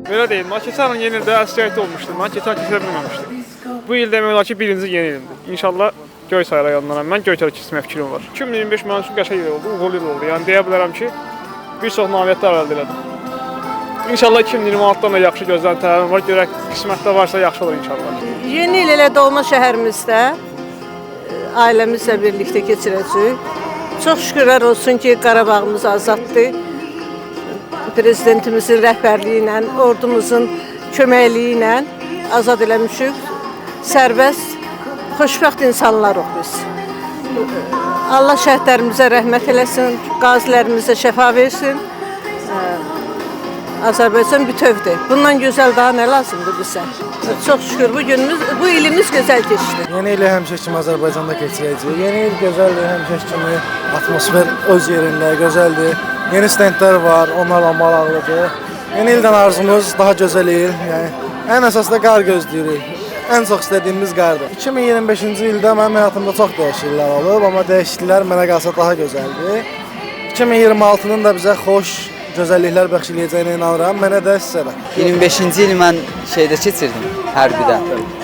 Belə deyim, mən keçən il yeni ildə əsgərlikdə olmuşdum. Mən keçən il keçirə bilməmişdim. Bu il demək olar ki, birinci yeni ilimdir. İnşallah Göyçay rayonundanam. Mən Göyçayda keçirmək fikrim var. 2025 mənim üçün qəşəng il oldu, uğurlu il oldu. Yəni deyə bilərəm ki, bir çox nailiyyətlər əldə elədim. İnşallah 2026-dan da yaxşı gözləntilərim var. Görək qismətdə varsa yaxşı olur inşallah. Yeni il elə doğma şəhərimizdə ailəmizlə birlikdə keçirəcəyik. Çox şükürlər olsun ki, Qarabağımız azaddır. Prezidentimizin rəhbərliyi ilə, ordumuzun köməkliyi ilə azad eləmişik. Sərbəst, xoşbəxt insanlarıq biz. Allah şəhidlərimizə rəhmət eləsin, qazilərimizə şəfa versin. Azərbaycan bütövdür. Bundan gözəl daha nə lazımdır bizə? Çox şükür bu günümüz, bu ilimiz gözəl keçdi. Yeni ili həmişə kimi Azərbaycanda keçirəcəyik. Yeni il gözəldir, həmişə kimi atmosfer öz yerində, gözəldir. Yeni stendlər var, onlarla maraqlıdır. Yeni ildən arzumuz daha gözəl il. Yəni ən əsası da qar gözləyirik. Ən çox istədiyimiz qardır. 2025-ci ildə mənim həyatımda çox dəyişikliklər olub, amma dəyişikliklər mənə qalsa daha gözəldir. 2026-nın da bizə xoş gözəlliklər bəxş eləyəcəyinə inanıram. Mənə də, sizə də. 25-ci ili mən şeydə keçirdim, hərbidə.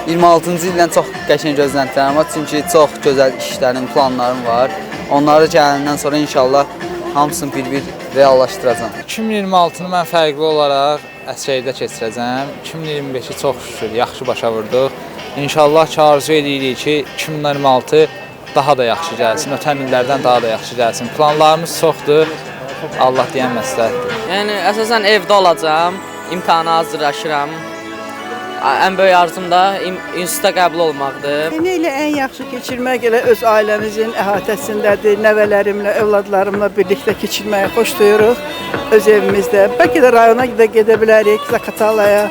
26-cı ildən çox qəşəng gözləntilərim var, çünki çox gözəl işlərim, planlarım var. Onları gələndən sonra inşallah hamısını bir-bir reallaşdıracağam. 2026-nı mən fərqli olaraq əsgərlikdə keçirəcəm. 2025-i çox şükür yaxşı başa vurduq. İnşallah ki, arzu edirik ki, 2026 daha da yaxşı gəlsin, ötən illərdən daha da yaxşı gəlsin. Planlarımız çoxdur. Allah deyən məsləhətdir. Yəni əsasən evdə olacağam, imtahana hazırlaşıram. Ən böyük arzum da instituta qəbul olmaqdır. Yeni ili ən yaxşı keçirmək elə öz ailəmizin əhatəsindədir. Nəvələrimlə, övladlarımla birlikdə keçirməyi xoşlayırıq öz evimizdə. Bəlkə də rayona da gedə bilərik, Zaqatalaya.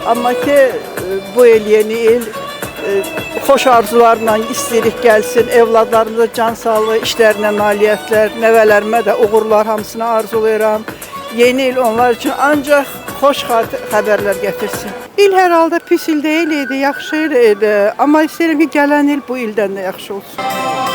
Amma ki bu il yeni il xoş arzularla istəyirik gəlsin. Övladlarımıza can sağlığı, işlərinə nailiyyətlər, nəvələrimə də uğurlar hamısını arzulayıram. Yeni il onlar üçün ancaq xoş xəbərlər gətirsin. İl hər halda pis il deyil idi, yaxşı il idi. Amma istəyirəm ki, gələn il bu ildən də yaxşı olsun.